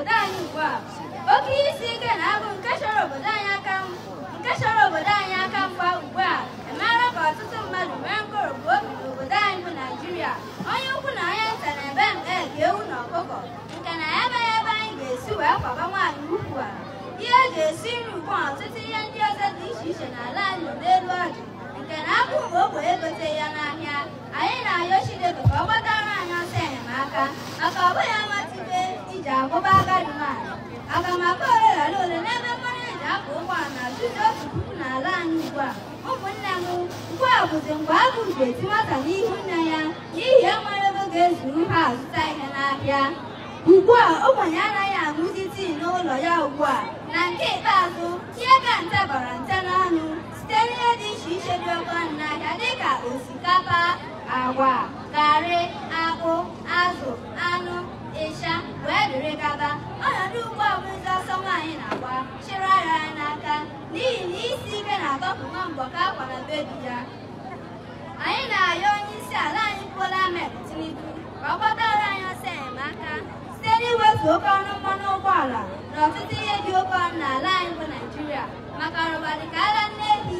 N'obodo anyị ugbu a, oke isi ike na agụ nke chọrọ obodo anyị aka nke chọrọ obodo anyị aka mgba ugbu a emeela ka ọtụtụ mmadụ nwee nkoropụ obi n'obodo anyị bụ Naijiria. Onye ukwu na onye nta na-ebe mkpe ka ewu na ọkụkọ, nke na ebe anyị ga-esi wee kwaba nwaanyị ukwu a. Ihe eji esi nri ugbu a, ọtụtụ ihe ndị ọzọ dị iche iche n'ala anyị nọ n'elu ọjị, nke na agụ mgbe ogbe egote ya n'ahịa. Anyị na-ayọ Chineke ka ọ gbatara anyị ọsọ enyemaka, maka ọ bụghị amatibe iji agụba agadi nwaanyị. Agamaka ole ghara ole n'ebe mmanụ eji akpa ụgbọala na-atụzi 1000 n'ala anyị ugbu a. Ụmụnne m, ugbu a bụzi mgbe agụ ji eti nwata n'ihu nne ya n'ihi enwere ego ga-ezuru ha azụta ihe n'ahịa. Ugbu a, ogbenye anaghị aṅụzi tii n'ụlọ ya ugbu a. Na nke ikpeazụ, ihe ka nte bara nte n'ọnụ site n'ihe dị iche iche dị oke ọnụ n'ahịa dịka osikapa, agwa, garị, akpụ, azụ, anụ, ịsha wee dịrị gaba. Ọnọdụ ugbu a bụrụzi ọsọ nwaanyị na-agba chịrị ara ya n'aka, n'ihi na isi ike na-atọpụ nwa mbọ ka akwa na be di ya. Anyị na-ayọ onye isi ala anyị Bola Ahmed Tinubu ka ọ gbatara anyị ọsọ enyemaka site n'iwetu oke ọnụ mmanụ ụgbọala na ọtụtụ ihe dị oke ọnụ n'ala anyị bụ Naijiria, maka rụba dịka agha nne ehi.